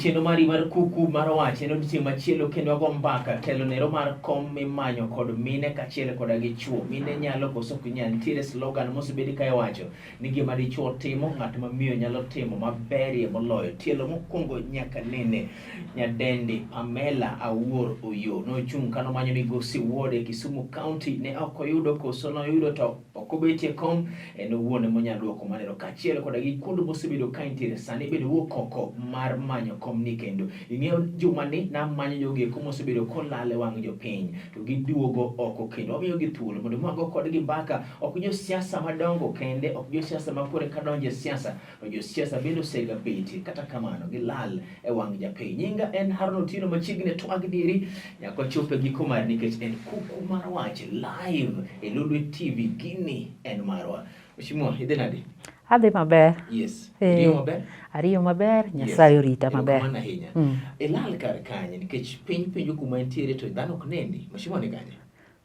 chenro mari mar kuku mar wach en odiechieng' machielo kendo wago mbaka telo nero mar kom mimanyo kod mine kaachiel koda gi chuo. Mine nyalo koso ok nyal. Nitiere slogan mosebed ka iwacho ni gima dichuo timo ng'at ma miyo nyalo timo maberie moloyo. Tielo mokwongo nyaka nene nyadendi Pamela Awuor Oyo nochung' kano manyo migosi Ward e Kisumu County ne ok oyudo koso noyudo to ok obetie kom en owuon ema onyalo duoko maneno kaachiel koda gi kuond mosebedo ka entiere sani bende wuok oko mar manyo kom ni kendo ing'eyo juma ni namanyo jogi eko mosebedo kolal e wang' jopiny to giduogo oko kendo wamiyogi thuolo mondo wago kodgi mbaka ok josiasa madongo kende ok josiasa ma kore ka donjo e siasa to josiasa bende osega betie kata kamano gilal e wang' japiny. Nyinga en Haron Otieno machiegni e twag dieri nyaka wachop e giko mare nikech en kuku mar wach live e Lolwe TV gini en marwa. Mheshimiwa, idhi nade? Adhi maber. Yes. Eh, Iriyo maber? Ariyo maber, Nyasaye orita maber. Erokamano ahinya. Ilal kar kanye nikech piny penjo kuma entiere to dhano ok neni. Mheshimiwa ni kanye?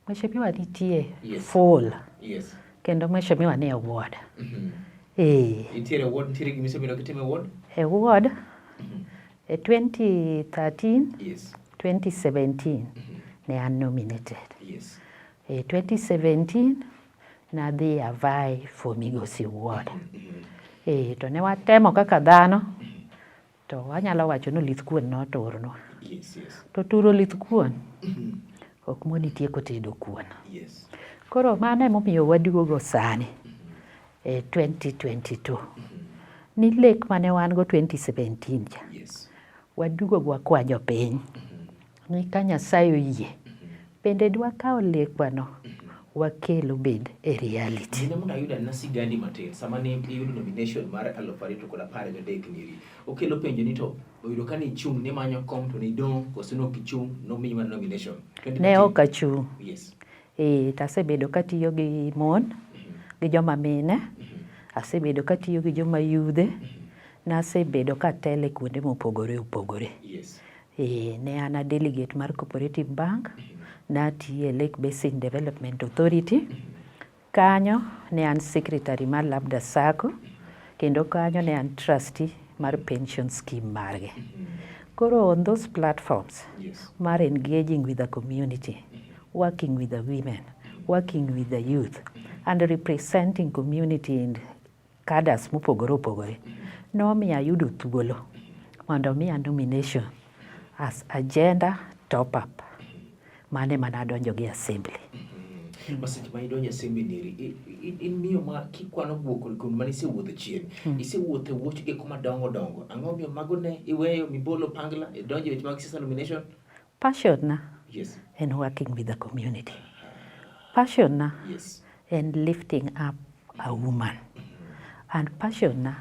Mheshimiwa nitie Yes. full Yes. kendo mheshimiwa ni e ward. Eh, Nitiere ward, nitiere gima isebedo kitimo e ward? e ward e 2013 Yes. 2017 ne an nominated. Yes. E 2017 nadhi a vie for Migosi ward. Eh, to ne watemo kaka dhano to wanyalo wacho ni olith kuon noturnwa. Yes. To turo olith kuon ok moni tieko tedo kuon. Yes. Koro mano emomiyo waduogo sani e 2022 ni lek mane wan go 2017 cha waduogo wakwa jopiny ni ka Nyasaye oyie bende dwakaw lekwano wakel obed e reality. Gine mondo ayud anena sigandi matin sama ne iyudo nomination mar 2013 niri okelo penjo ni to oyudo ka nichung' nimanyo kom to nidong' koso ne ok ichung' nomiyi mana nomination 2013? Ne ok achung'. Yes. Eh, to asebedo katiyo gi mon gi joma mine, asebedo katiyo gi joma yudhe, nasebedo katelo e kuonde mopogore opogore. Yes. Eh, ne an a delegate mar Cooperative Bank, natiyo e Lake Basin Development Authority. Kanyo ne an secretary mar Labda Sacco, kendo kanyo ne an trustee mar pension scheme margi. Koro on those platforms mar engaging with the community, working with the women, working with the youth, and representing community in cadres mopogore opogore, nomiyo ayudo thuolo mondo miya nomination as a gender top up. Mano ema nadonjo gi assembly. Ma seche ma idonjo e assembly niri in miyo ma kikwano guok kuond mane isewuotho chien isewuotho e wuoch geko madongo dongo ang'o miyo mago ne iweyo mibolo pangla idonjo e weche mag siasa nomination? Passion na en working with the community. Passion na en lifting up a woman. And passion na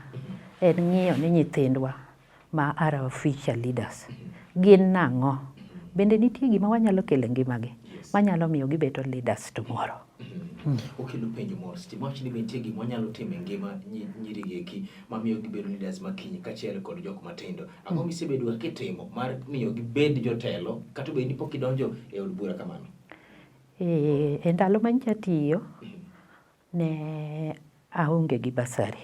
en ng'iyo ni nyithindwa ma are our future leaders gin nang'o? Bende nitie gima wanyalo kelo e ngimagi manyalo miyo gibedo leaders tomorrow. Okelo penjo moro seche mawach ni be nitie gima wanyalo timo e ngima nyiri gi eki mamiyo gibedo leaders ma kiny kaachiel kod jok matindo. Ang'o misebedo ga kitimo mar miyo gibed jotelo kata obedo ni pok idonjo e od bura kamano? E, e ndalo ma nyicha tiyo ne aonge gi bursary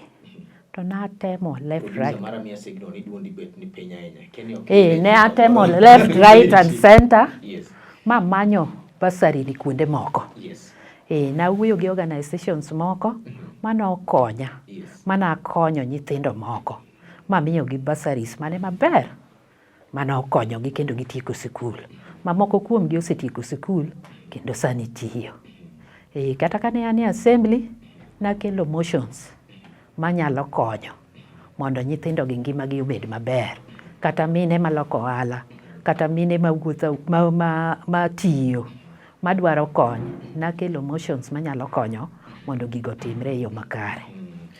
to natemo left Producer right mara miya signal ni duondi bet ni piny ahinya. Kia ni ok Eh, ibet ne ni atemo kamoro. left right and center Yes. mamanyo bursary ni kuonde moko. Yes. Eh, nawuoyo gi organizations moko manokonya manakonyo nyithindo moko mamiyogi bursaries mane maber manokonyogi kendo gitieko sikul. Mamoko kuomgi osetieko sikul kendo sani tiyo. Eh, kata kane an e assembly nakelo motions manyalo konyo mondo nyithindo gi ngimagi obed maber. Kata mine maloko ohala, kata mine mawuotho ma, ma, matiyo madwaro kony, nakelo motions manyalo konyo mondo gigo otimre e yo makare.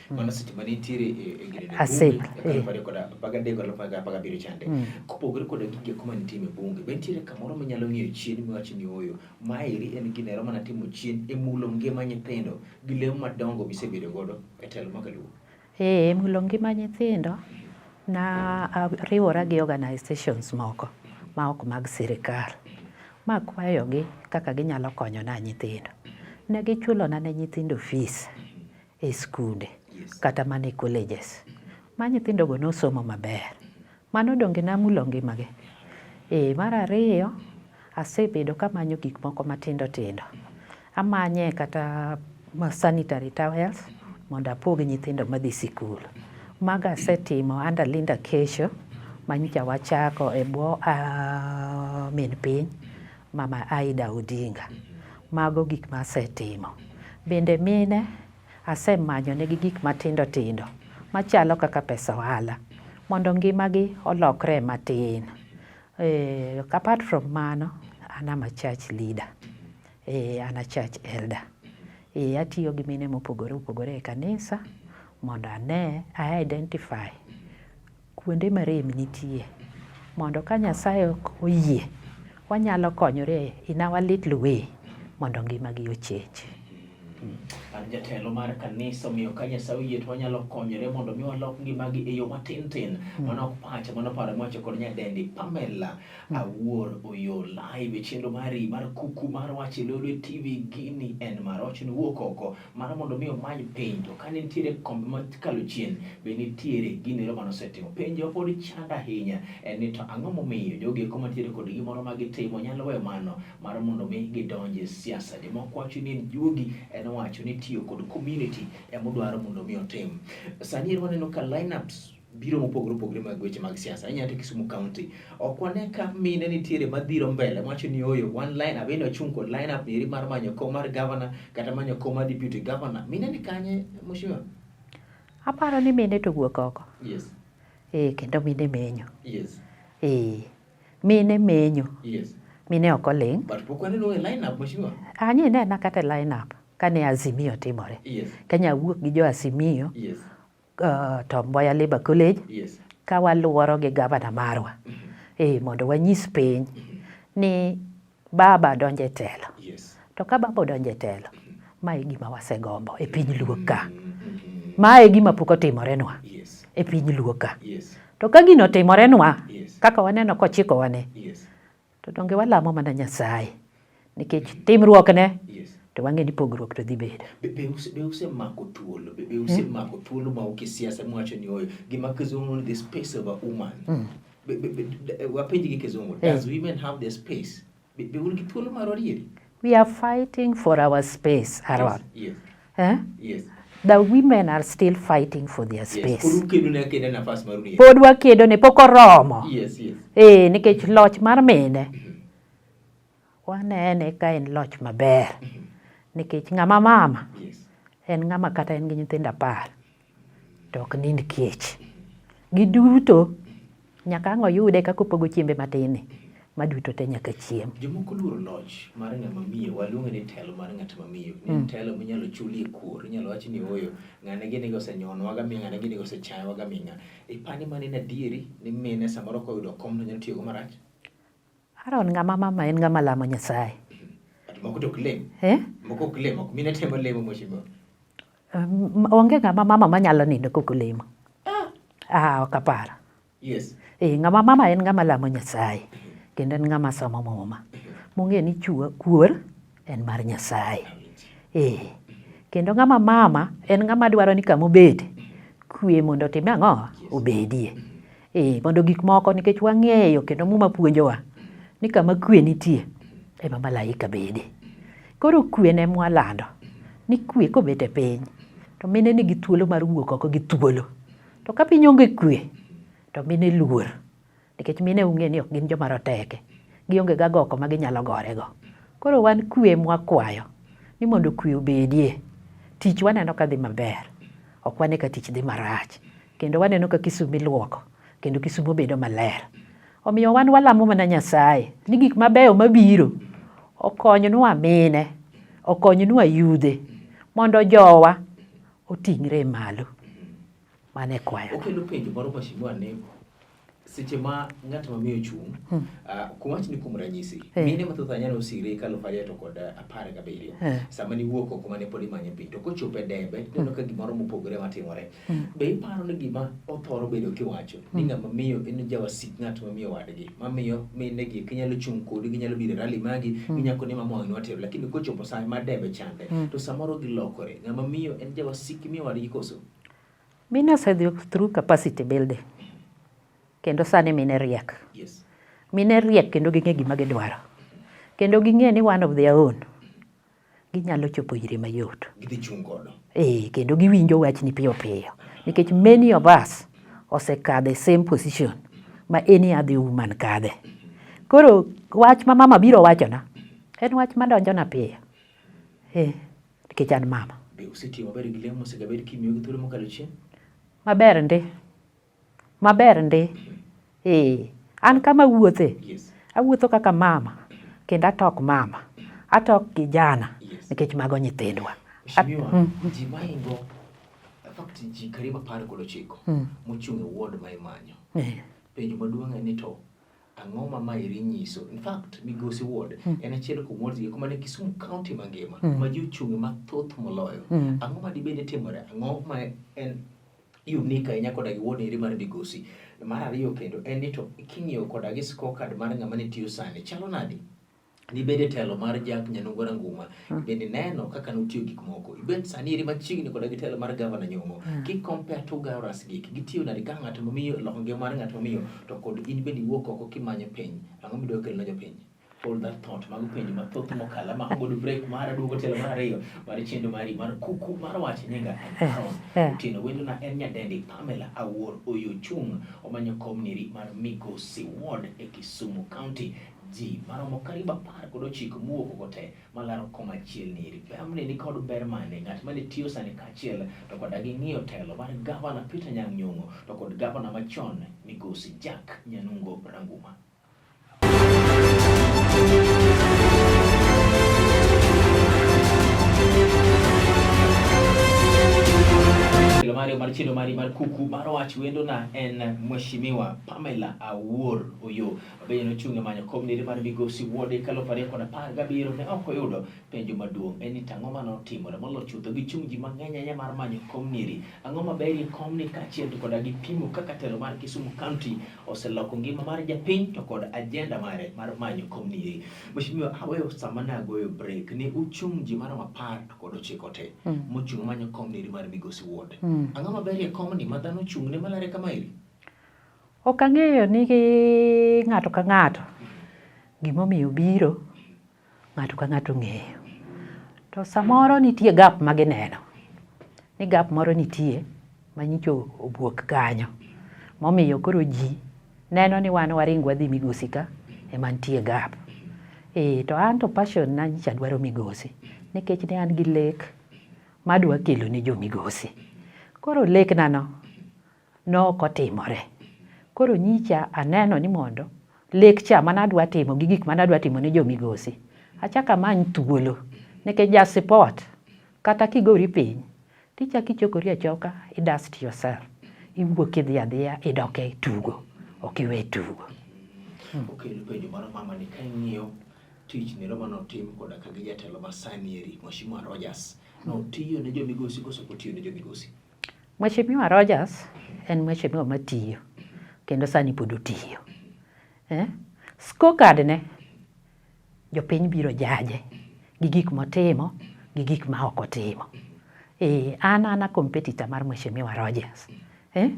Mano seche mane intiere e grade e Assembly, bunge, 2013 2017 chande. Kopogore koda gigi eko mane itimo e bunge, be nitiere kamoro minyalo ng'iyo chien miwach ni ooyo, maeri en ginero mana timo chien e mulo ngima nyithindo gi lemo madongo misebedo godo e telo ma kaluo? E mulo ngima nyithindo, na riwora gi organizations moko ma ok mag sirikal makwayogi kaka ginyalo konyona nyithindo. Ne gichulona ne nyithindo fees e skunde kata mana e colleges ma nyithindogo nosomo maber. Mano donge namulo ngimagi? Ee, mar ariyo, asebedo kamanyo gik moko matindo tindo. Amanye kata sanitary towels mondo apog nyithindo madhi sikul. Mago asetimo under Linda Kesho manyocha wachako e bwo min piny Mama Aida Odinga. Mago gik ma asetimo. Bende mine asemanyo negi gik matindo tindo machalo kaka pesa ohala mondo ngimagi olokre matin. Apart from mano, an am a church leader. An a church elder. Atiyo gi mine mopogore opogore e kanisa mondo ane, a identify kuonde ma rem nitie mondo ka Nyasaye oyie, wanyalo konyore in our little way mondo ngimagi ochange. An jatelo mar kanisa omiyo ka Nyasaye oyie to wanyalo konyore mondo mi walok ngimagi e yo matin tin. Mano ok pacha, mano paro miwacho kod nyadendi Pamela Awuor Oyo live e chenro mari mar kuku mar wach e Lolwe TV. Gini en mar wach ni wuok oko mar mondo mi omany piny, to ka nitiere kombe makalo chien be nitiere gini ero mane osetimo. Penjo pod chanda ahinya en ni to ang'o momiyo jogi eko mantiere kod gimoro ma gitimo nyalo weyo mano mar mondo mi gidonj e siasa. Jomoko wacho ni en juogi, en owacho ni tiyo kod community ema odwaro mondo mi otim. Sani ero waneno ka lineups biro mopogore opogore mag weche mag siasa. Ahinya to Kisumu County. Ok wane ka mine nitiere madhiro mbele wacho ni oyo one line up, bende wachung' kod line up eri mar manyo kom mar governor kata manyo kom mar deputy governor. Mine ni kanye, mheshimiwa? Aparo ni mine to wuok oko. Yes. Kendo mine menyo. Yes. Mine menyo. Yes. Mine ok oling'. But pok waneno e line up, mheshimiwa. Anyi nena kata e line up kane Azimio timore. Yes. Kenya wuok gi jo Azimio. Yes. Tom Mboya Labour College. Yes. Ka waluoro gi gavana marwa. Mondo wanyis piny ni baba donjo e telo. Yes. To ka baba odonjo e telo, mae e gima wasegombo e piny Luo ka. Mae e gima pok otimorenwa Yes. e piny Luo ka. Yes. To ka gino otimorenwa, Yes. kaka waneno kochikowa ni, Yes. to donge walamo mana Nyasaye nikech timruokne Yes. to wang'e ni pogruok to dhi bedo. Be usemako thuolo, be usemako thuolo ma ok e siasa miwacho ni oyo gima kizungu ni the space of a woman. Wapenj gi kizungu, does women have the space? Be un gi thuolo mar orieri? We are fighting for our space, Aaron. Yes. Eh? Yes. The women are still fighting for their Yes. space. Pod ukedo ne akeda nafas mar urieri. Pod wakedo ne pok oromo. Yes, yes. Nikech loch mar mine wanene ka en loch maber. Nikech ng'ama mama Yes. en ng'ama kata en gi nyithindo 10 to ok nind kech. Giduto nyaka ang' oyude kaka opogo chiembe matin ni, maduto te nyaka chiem. Jomoko luoro loch mar ng'ama miyo, waluonge ni telo mar ng'at ma miyo. Ni en telo minyalo chulie kuor, inyalo wach ni ooyo, ng'ane gini go osenyonwa gaming'a, ng'ane gini go osechayowa gaming'a. Ipani mano en adieri ni mine samoro koyudo kom to nyalo tiyogo marach? Aaron, ng'ama mama en ng'ama lamo Nyasaye. But moko to ok lem. Eh? Moko ok lem, ok mine temo lemo mheshimiwa. Onge ng'ama mama manyalo nindo kok olemo. Ok aparo. Yes. Ng'ama mama en ng'ama lamo Nyasaye kendo en ng'ama somo muma. Mong'e ni kuor en mar Nyasaye. Kendo ng'ama mama en ng'ama dwaro ni kama obede kwe mondo otime ang'o? Obedie. Mondo gik moko nikech wang'eyo kendo muma puonjowa ni kama kwe nitie ema malaika bede. Koro kwe ne mwalando ni kwe kobet e piny to mine nigi thuolo mar wuok oko gi thuolo. To ka piny onge kwe to mine luor nikech mine ung'e ni ok gin joma roteke. Gionge gi agoko ma ginyalo gorego. Koro wan kwe mwakwayo ni mondo kwe obedie. Tich waneno ka dhi maber. Ok wane ka tich dhi marach. Kendo waneno ka Kisumu iluoko kendo Kisumu bedo maler. Omiyo wan walamo mana Nyasaye ni gik mabeyo mabiro okonywa mine, okonywa yudhe mondo jowa oting're malo. Mano e kwayo. Okelo penjo moro mheshimiwa ni seche ma ng'at ma miyo chung', kuwach ni kuom ranyisi, mine mathoth ahinya nosire ka 2017, sama niwuok oko mane pod imanye piny, to kochopo e debe, ineno ka gimoro mopogore matimore. Be iparo ni gima othoro bedo kiwacho ni ng'ama miyo en jawasik ng'at ma miyo wadgi, mamiyo mine gi ginyalo chung' kodi, ginyalo biro e rally magi, ginyalo koni mama wang'ni watero, lakini kochopo sa ma debe chande, to samoro gilokore. Ng'ama miyo en jawasik miyo wadgi koso? Mine osedhi through capacity building. Kendo sani mine riek. Mine riek kendo ging'e gima gidwaro. Kendo ging'e ni one of their own ginyalo chopo ire mayot. Gidhi chung' godo. Ee, kendo giwinjo wachni piyo piyo. Nikech many of us osekadho e same position ma any other woman kadhe. Koro wach ma mama biro wachona en wach madonjona piyo. Ee, nikech an mama. Be usetiyo maber gi lemo mosegabed kimiyogi thuolo mokalo chien? Maber ndi. Maber ndi. Ee, an kama awuothe, awuotho kaka mama kendo atok mama, atok kijana nikech mago nyithindwa. Mheshimiwa, ji mahingo in fact ji karibu 19 mochung' e ward ma imanyo. Penjo maduong' en ni to ang'o ma maeri nyiso? In fact, Migosi Ward en achiel kuom wards gi kuma ne Kisumu County mangima ma ji ochung'e mathoth moloyo. Ang'o ma dibed ni timore? Ang'o ma en unique ahinya koda gi ward eri mar Migosi? Mar ariyo kendo en ni to king'iyo koda gi scorecard mar ng'ama ne tiyo sani, chalo nadi? Nibed e telo mar Jack Nyanungo Ranguma, bende neno kaka notiyo gik moko. Ibed sani eri machiegni koda gi telo mar Gavana Nyong'o. Ki compare two governors gi, gitiyo nade ka ng'at mamiyo loko ngima mar ng'at mamiyo to kod in bende iwuok oko kimanyo piny. Ang'o midwa kelo ne jopiny? Hold that thought. Mago penjo mathoth mokalo. Amako godo break mar aduogo telo mar ariyo mar chenro mari mar kuku mar wach nyinga en Aaron Otieno. Wendona en nyadendi Pamela Awuor Oyochung omanyo kom niri mar Migosi Ward e Kisumu County. Ji maromo karibu 19 mowuok oko te malaro kom achiel niri. Pamni ni kod ber mane? Ng'at mane tiyo sani kaachiel to koda gi ng'iyo telo mar Gavana Peter Nyang' Nyong'o to kod gavana machon Migosi Jack Nyanungo Ranguma. Mario mar chendo mari mar kuku mar wach wendo na en Mheshimiwa Pamela Awuor Oyo bende nochung' e manyo kom nere mar Migosi Ward e 2017 ne ok oyudo. Penjo maduong' en ni tang'o mane otimore molo chutho gi chung' ji mang'eny ahinya mar manyo kom neri. Ang'o maberie komni kaachiel to koda gi pimo kaka telo mar Kisumu County oseloko ngima mar japiny to kod agenda mare mar manyo kom neri. Mheshimiwa, aweyo sama nagoyo break ni uchung' ji maromo 19 te mochung' manyo kom neri mar Migosi Ward. Ang'o maberie komni ma dhano ochung' ne malare kamaeri? Ok ang'eyo ni ng'ato ka ng'ato gimomiyo obiro, ng'ato ka ng'ato ong'eyo. To samoro nitie gap ma gineno, ni gap moro nitie ma nyicho obuok kanyo. Momiyo koro ji neno ni wan waring wadhi Migosi ka ema nitie gap. Ee, to an to passion na nyicha adwaro Migosi nikech ne an gi lek madwa kelo ne jo Migosi. Koro lekna no nok otimore. Koro nyicha aneno ni mondo lek cha mane adwa timo gi gik mane adwa timo ne jo Migosi, achak amany thuolo nikech ja support kata kigori piny tichako ichokori achoka i dust yourself, iwuok idhi adhiya idok e tugo, ok iwe tugo. Okel penjo moro mama ni ka ing'iyo tich nero mane otim koda ka gi jatelo ma sani eri Mheshimiwa Rogers, notiyo ne jo Migosi koso ok otiyo ne jo Migosi? Mheshimiwa Rogers en mheshimiwa matiyo kendo sani pod otiyo. Eh? Scorecard ne jopiny biro jaje gi gik motimo gi gik ma ok otimo. An an a competitor mar Mheshimiwa Rogers. Eh?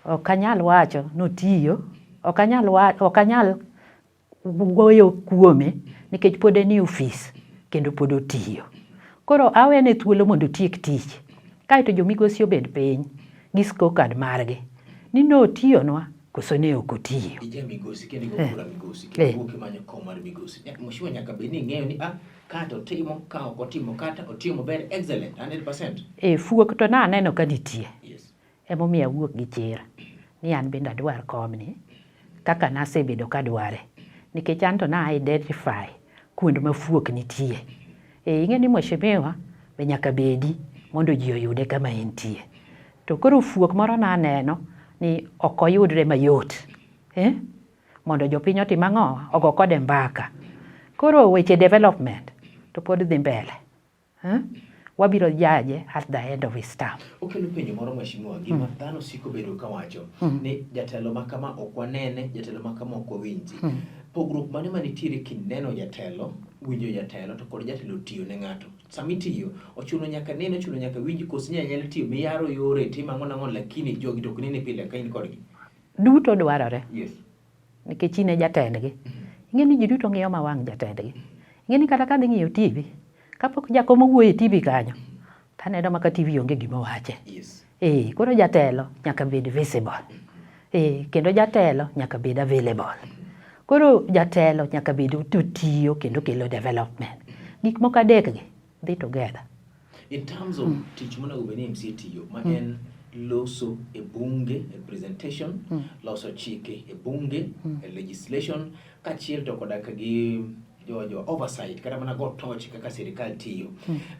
Ok anyal wacho notiyo, ok anyal ok anyal wuoyo kuome nikech pod en e ofis kendo pod otiyo. Koro awene thuolo mondo otiek tich kaeto jo Migosi obed piny gi scorecard margi ni notiyonwa koso ne ok otiyo. Ija Migosi kendo igo kura Migosi kendo iwuok imanyo kom mar Migosi. Mheshimiwa nyaka bed ni ing'eyo ni ka to otimo, ka ok otimo, kata otiyo maber excellent 100%. Fuok to naneno ka nitie. Emomiyo awuok gi chir ni an bende adwar komni kaka nasebedo kadware nikech an to na identify kuond ma fuok nitie. Ing'e ni mheshimiwa be nyaka bedi mondo ji oyude kama entie. To koro fuok moro naneno ni ok oyudre mayot. Mondo jopiny otim ang'o? Ogo kode mbaka. Koro weche development to pod dhi mbele. Wabiro jaje at the end of his term. Okelo penjo moro mheshimiwa, gima dhano siko bedo kawacho ni jatelo ma kama ok wanene, jatelo ma kama ok wawinji. Pogruok mane manitiere kind neno jatelo, winjo jatelo to kod jatelo tiyo ne ng'ato? Sama itiyo, ochuno nyaka nene, ochuno nyaka winji, koso inyalo anyala tiyo miyaro yore, timo ang'o nang'o, lakini jogi to ok nene pile ka in kodgi. Duto dwarore. Yes. Nikech in e jatendgi. Ing'e ni ji duto ng'iyo ma wang' jatendgi. Ing'e ni kata kadhi ng'iyo TV, kapok jakom owuoyo e TV kanyo, to aneno ma ka TV onge gima owache. Yes. Eh, koro jatelo nyaka bed visible. Eh, kendo jatelo nyaka bed available. Koro jatelo nyaka bed otiyo kendo kelo development. Gik moko adekgi dhi together. In terms of tich monego bed ni MCA tiyo, ma en loso e bunge, e presentation, loso chike e bunge, e legislation, kaachiel to koda ka gi jo jo oversight kata mana go toch kaka sirikal tiyo.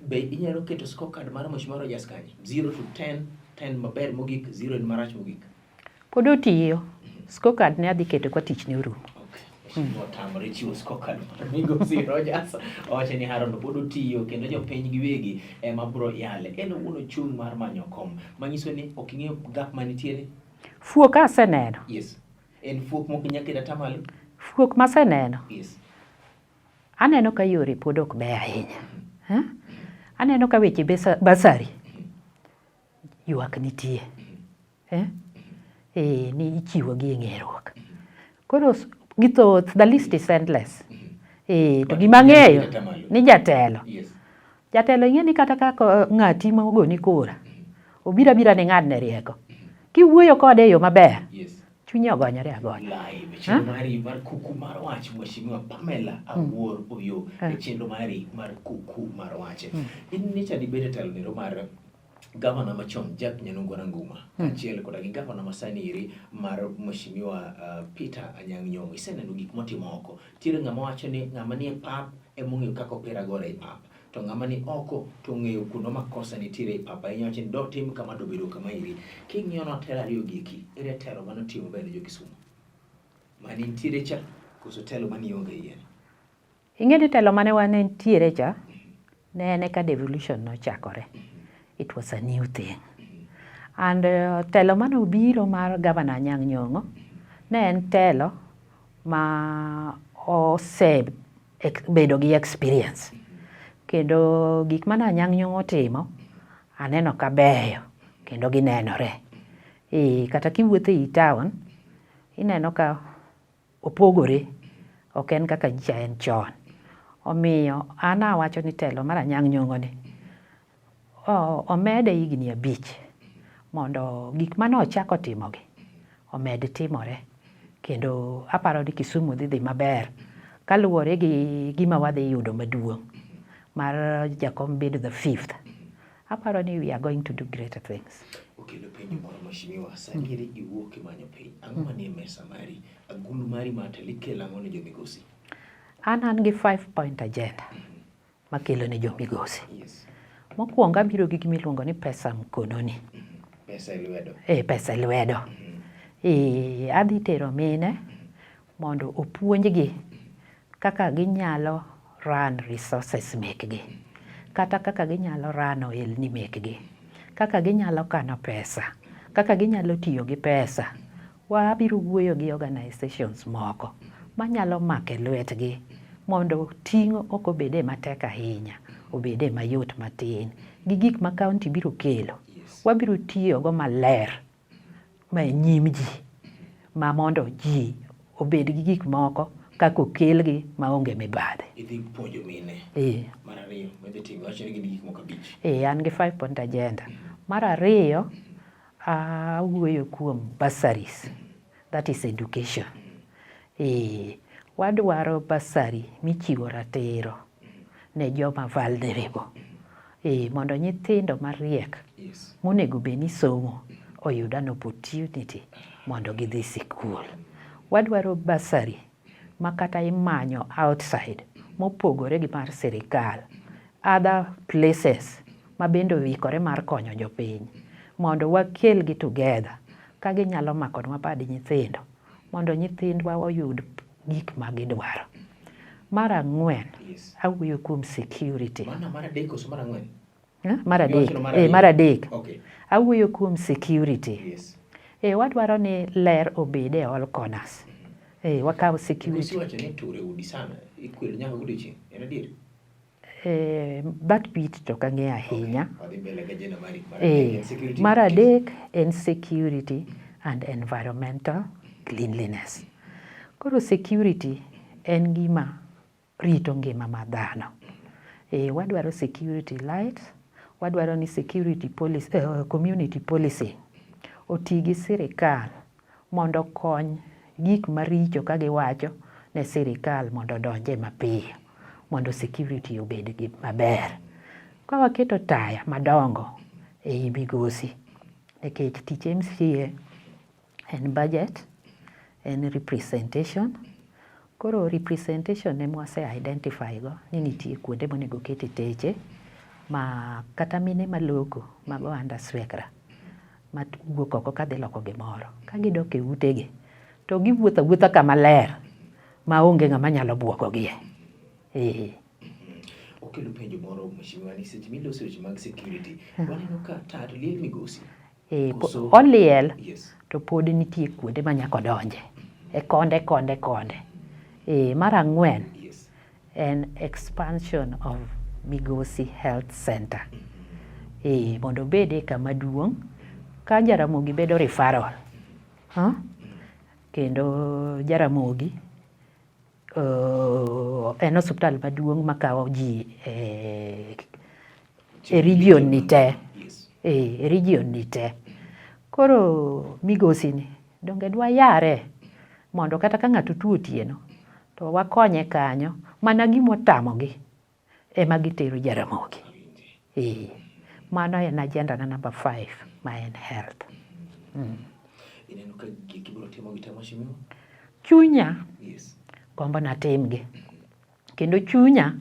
Be inyalo keto scorecard mar Mheshimiwa Rogers kanyo? 0 to 10, 10 maber mogik, 0 en marach mogik. Pod otiyo. Scorecard ne adhi keto kwa tich ne orumo. Okay. Mheshimiwa otamore chiwo scorecard mar Migosi Rogers. Owacho ni Harold pod otiyo kendo jopiny giwegi ema bro yale. En owuon ochung' mar manyo kom. Manyiso ni ok ing'eyo gap manitiere. Fuok aseneno. Yes. En fuok mok inyal keto atamalo. Fuok maseneno. Yes. Aneno ka yore pod ok beyo ahinya. Eh? Aneno ka weche basari ywak nitie. Eh? Eh, ni ichiwo gi e ng'eruok. Koro githoth, the list is endless. Eh, to gima ang'eyo ni jatelo. Yes. Jatelo ing'e ni kata ka ng'ati ma ogoni kura, obiro abira ni ng'adne rieko. Kiwuoyo kode e yo maber, Yes. chunye ogonyore agonya. Live e chenro mari mar kuku mar wach Mheshimiwa Pamela Awuor Oyo e chenro mari mar kuku mar wach. In nyocha nibet e telo nero mar gavana machon Jack Nyanungo Ranguma kaachiel koda gi gavana masani eri mar Mheshimiwa Peter Anyang' Nyong'o. Iseneno gik motimo oko. Nitiere ng'ama wacho ni ng'ama nie pap emong'eyo kaka opira gore e pap. To ng'ama ni oko to ong'eyo kuno makosa nitiere e pap ahinya wacho ni dotim kama dobedo kama eri. King'iyo no telo ariyo gi eki, ere telo mane otiyo maber ne jo Kisumu? Mane nitiere cha koso telo mane ionge iye? Ing'e ni telo mane wan nitiere cha, ne en eka devolution nochakore. It was a new thing. And telo mane obiro mar Governor Anyang' Nyong'o, ne en telo ma ose bedo gi experience. Kendo gik mane Anyang' Nyong'o timo, aneno ka beyo kendo ginenore. E, kata kiwuotho ei town, ineno ka opogore, ok en kaka nyicha en chon. Omiyo an awacho ni telo mar Anyang' Nyong'o ni omede higni 5 mondo gik mane ochako timogi omed timore. Kendo aparo ni Kisumu dhi dhi maber kaluwore gi gima wadhi yudo maduong' mar Jakom bedo the fifth. Aparo ni we are going to do greater things. Okelo penjo moro Mheshimiwa, sani eri iwuok imanyo piny. Ang'o manie mesa mari? Agulu mari mar telo ikelo ang'o ne jo Migosi? An gi 5 point agenda makelo ne jo Migosi. Yes. Mokwongo abiro gi gima iluongo ni pesa mkononi. Pesa e lwedo. E, pesa e lwedo. E, adhi tero mine mondo opuonjgi kaka ginyalo run resources mekgi, kata kaka ginyalo run ohelni mekgi, kaka ginyalo kano pesa, kaka ginyalo tiyo gi pesa. Wabiro wuoyo gi organizations moko manyalo mako e lwetgi mondo ting' ok obede matek ahinya, obede mayot matin. Gi gik ma county biro kelo, wabiro tiyogo maler ma e nyim ji, ma mondo ji obed gi gik moko kaka okelgi maonge mibadhi. Idhi puonjo mine. E. Mar ariyo, midhi timo, iwacho ni gin gik moko 5. E, an gi 5 point agenda. Mar ariyo, awuoyo kuom bursaries, that is education. E, wadwaro bursary michiwo ratiro ne joma vulnerable. E, mondo nyithindo mariek monego bed ni somo oyud an opportunity mondo gidhi sikul. Wadwaro bursary ma kata imanyo outside mopogore gi mar sirikal, other places ma bende oikore mar konyo jopiny mondo wakelgi together ka ginyalo makonwa bad nyithindo mondo nyithindwa oyud gik ma gidwaro. Mar ang'wen, awuoyo kuom security. Mano mar adek koso mar ang'wen? Mar adek. Mar adek. Okay. Awuoyo kuom security. Yes. E, wadwaro ni ler obed e all corners. E, wakaw security. Iwacho ni ture udi sana, ikwelo nyaka godiochieng', en adier? E, that bit to ok ang'eyo ahinya. Okay. Wadhi mbele gi agenda mari. Mar adek en security. Mar adek en security. and environmental cleanliness. Koro security en gima rito ngima mar dhano. E, wadwaro security light, wadwaro ni security policy, community policing oti gi sirikal mondo okony gik maricho ka giwacho ne sirikal mondo odonje mapiyo mondo security obed gi maber. Ka waketo taya madongo ei migosi, nikech tich MCA en budget, en representation. Koro representation ema wase identify go ni nitie kuonde monego okete teche ma kata mine maloko mago under swekra mawuok oko kadhi loko gimoro ka gidok e utegi to giwuotho awuotha kama ler maonge ng'ama nyalo buogogie. Ee. Okelo penjo moro mheshimiwa ni seche miloso weche mag security waneno ka taya to liel migosi. Ee, oliel to pod nitie kuonde ma nyaka odonje e konde konde konde. Ee, mar ang'wen en expansion of Migosi Health Center. Ee, mondo obed e kama duong' ka Jaramogi bedo referral. Huh? Kendo Jaramogi en osiptal maduong' makawo ji e region ni te. E region ni te. Koro migosi ni donge dwa yare mondo kata ka ng'ato tuo otieno to wakonye kanyo mana gimotamogi ema gitero Jaramogi. Ee, mano en agenda na number 5 ma en health. Ineno ka gik ibiro timo gi te mheshimiwa? Chunya gombo natimgi. Kendo chunya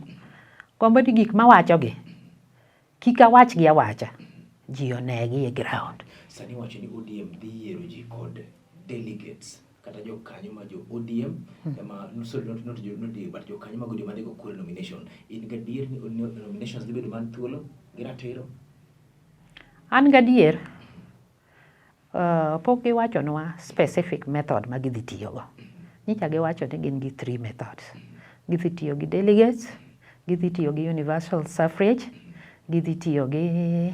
gombo ni gik mawachogi kik awachgi awacha, ji onegi e ground. Sani iwacho ni ODM dhi yiero ji kod delegates kata jokanyo ma jo ODM ema no, sorry, not jo not but jokanyo mag ODM madhi go kura nomination. In gadier ni nominations dhi bedo man thuolo gi ratiro? An gadier pok giwachonwa specific method ma gidhi tiyogo. Nyicha giwacho ni gin gi 3 methods. Gidhi tiyo gi delegates, gidhi tiyo gi universal suffrage, gidhi tiyo gi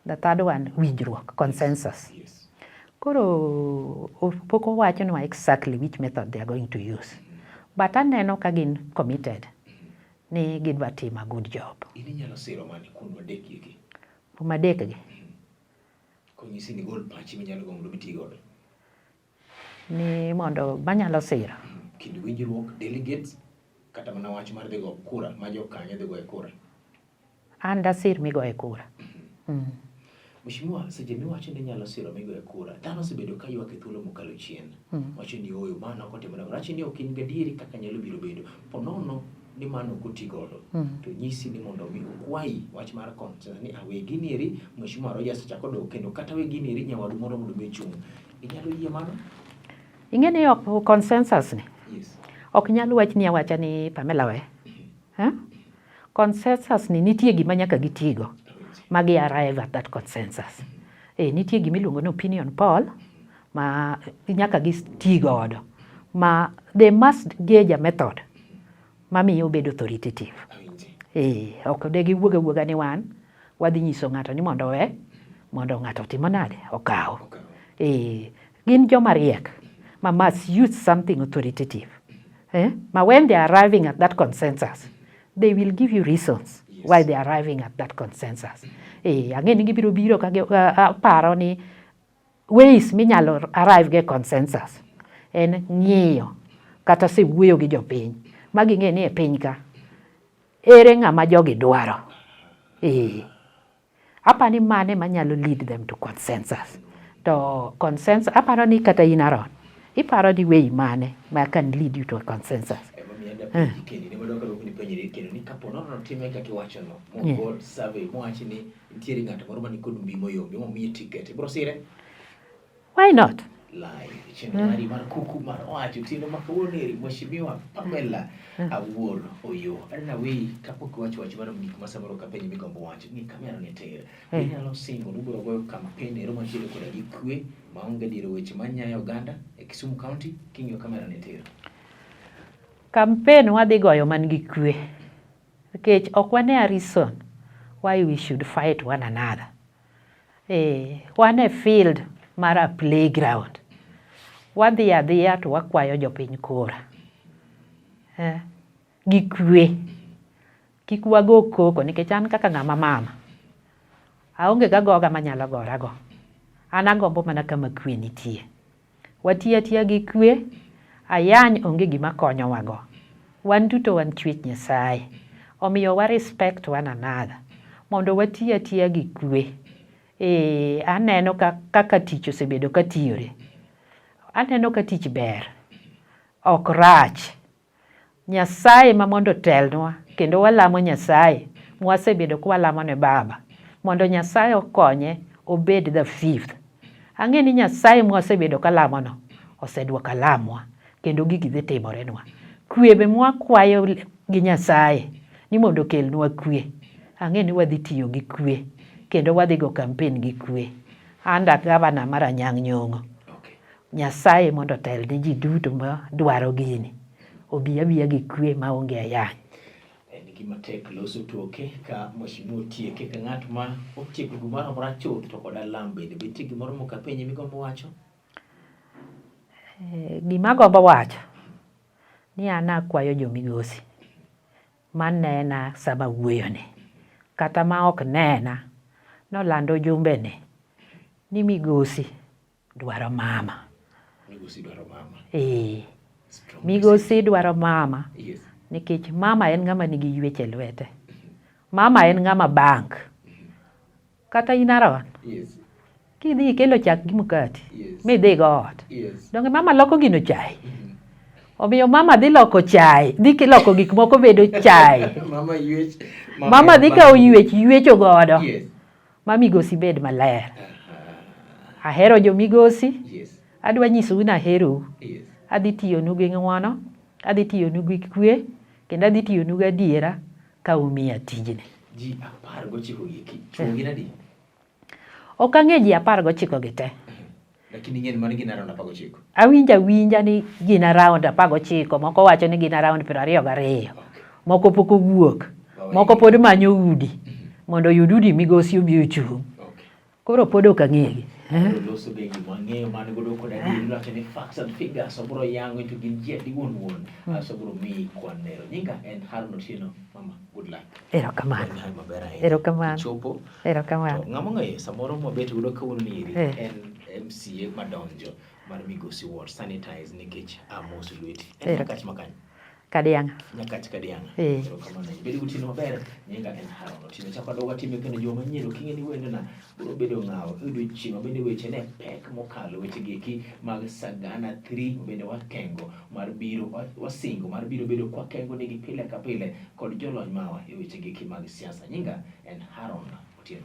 the third one, winjruok, consensus. Koro pok owachnwa exactly which method they are going to use. But aneno ka gin committed ni gidwa timo a good job. In inyalo siro mane kuom adek gi? Kuom adek gi? Konyisi ni gol pachi minyalo go mondo miti godo. Ni mondo manyalo siro. Kind winjruok, delegates, kata mana wach mar dhi go kura, ma jokanyo dhi goye kura. An dasir migoye kura. Mheshimiwa, seche miwacho ni inyalo siro migoye kura, dhano osebedo ka ywak e thuolo mokalo chien. Wacho ni ooyo, mano ok otimore. Wacho ni ok in gadieri kaka nyalo biro bedo. Po nono ni mano ok oti godo, to nyisi ni mondo mi okwayi wach mar consensus ni awe gini eri, Mheshimiwa Rogers ochako dok kendo kata we gini eri nyawadu moro mondo mi ochung'. Inyalo yie mano? Ing'e ni ok consensus ni. Ok nyal wach ni awacha ni Pamela we. Consensus ni nitie gima nyaka gitigo ma gi arrive at that consensus. E, nitie gima iluongo ni opinion poll ma nyaka giti godo ma they must gauge a method mamiyo obedo authoritative. E, ok de giwuog awuoga ni wan wadhi nyiso ng'ato ni mondo owe mondo ng'ato otimo nade okaw. E, gin joma riek ma must use something authoritative. Ma when they are arriving at that consensus, they will give you reasons why they are arriving at that consensus. Ang'e ni gibiro biro ka paro ni ways minyalo arrive ge consensus en ng'iyo kata sewuoyo gi jopiny ma ging'e ni e piny ka ere ng'ama jogi dwaro. Apani mane manyalo lead them to consensus. To consensus, aparo ni kata in Aaron, iparo ni way mane ma can lead you to a consensus. Kendo ne madwa kalo ni penjri kendo ni kapo nono time kaka iwacho no, mogo survey mowachi ni nitiere ng'ato moro mani kod mbi moyombi momiye ticket, ibro sire? Why not? Live chenro mari mar kuku mar wacho otieno ma kawuono eri Mheshimiwa Pamela Awuor Oyoo. Adwa weyi kapok iwacho wach mar gik ma samoro kapenji migombo wacho ni kamera ni tir. Inyalo singo ni ubiro goyo campaign ero mantiere koda gi kwe maonge diero weche manyayo oganda e Kisumu County king'iyo kamera ni tir. Campaign wadhi goyo man gi kwe. Nikech ok wane a reason why we should fight one another. Wan e field. mar a playground. Wadhi adhiya to wakwayo jopiny kura. Eh, gi kwe. Kik wago koko nikech an kaka ng'ama mama, aonge gi agoga manyalo gorago. An agombo mana kama kwe nitie. Wati atiya gi kwe, ayany onge gima konyowago. Wan duto wan chwech Nyasaye. Omiyo wa respect one another mondo wati atiya gi kwe. Ee, aneno ka, kaka tich osebedo ka tiyore. Aneno ka tich ber, ok rach. Nyasaye ma mondo otelnwa kendo walamo Nyasaye mwasebedo kwalamo ne baba mondo Nyasaye okonye obed the fifth. Ang'e ni Nyasaye mwasebedo kalamono osedwoko alamwa kendo gigi dhi timorenwa. Kwe be mwakwayo gi Nyasaye ni mondo okelnwa kwe. Ang'e ni wadhi tiyo gi kwe kendo wadhi go campaign gi kwe under gavana mar Anyang' Nyong'o. Okay. Nyasaye mondo otel ne ji duto ma dwaro gini. Obi abiya gi kwe maonge ayany. En gima tek loso toke ka mheshimiwa otieke ka ng'at ma otieko gimoro amora chuth to koda lam bende. Be nitie gimoro mok apenji migombo wacho? Eh, gima agombo wacho ni an akwayo jo Migosi manena sama awuoyoni kata ma ok nena nolando jumbene ni Migosi dwaro mama. Migosi dwaro mama. Ee. Strong Migosi dwaro mama. Yes. Nikech mama en ng'ama nigi ywech e lwete. Mama en ng'ama bank. Kata in Aaron. Yes. Kidhi ikelo chak gi mkati. Yes. Midhi go ot. Yes. Donge mama loko gino chai? Omiyo mama dhi loko chai, dhi loko gik moko bedo chai. Mama ywech. Mama dhi kawo ywech, ywecho godo. Yes. Ma migosi bed maler. Ahero jo migosi. Yes. Adwa nyisou ni aherou. Yes. Adhi tiyonu gi ng'wono, adhi tiyonu gi kwe, kendo adhi tiyonu gi adiera ka umiya tijni. Ji 19 gi eki, chwo gin adi? Ok ang'e ji 19 gi te. Lakini ing'e ni mano gin around 19. Awinjo awinja ni gin around 19, moko wacho ni gin around 22. Okay. Moko pok owuok, moko pod manyo udi mondo oyud udi migosi obi ochung'. Okay. Koro pod ok ang'egi. Loso be gima wang'eyo man godo kod adieri wacho ni facts and figures obiro yango to gin ji adi wuon wuon aso obiro miyi kwan nero. Nyinga en Harun Otieno. Mama, good luck. Erokamano. En maber ahinya. Erokamano. Chopo. Erokamano. To ng'ama ong'eyo samoro mwabet godo kawuono ni eri Eh. en MCA madonjo mar Migosi Ward sanitize nikech amos lweti. En Ero. Nyakach makany. Kadiang'a. Nyakach Kadiang'a. Eh. Erokamano. Bed gotieno maber. Nyinga en Haron Otieno. Chako adoga time kendo juma manyien ok ing'e ni wendona biro bedo ng'awa. E odiochieng' ma bende weche ne pek mokalo weche gi eki mag Sagana 3 bende wakengo mar biro wasingo mar biro bedo kwa kengo nigi pile ka pile kod jolony mawa e weche gi eki mag siasa. Nyinga en Haron Otieno.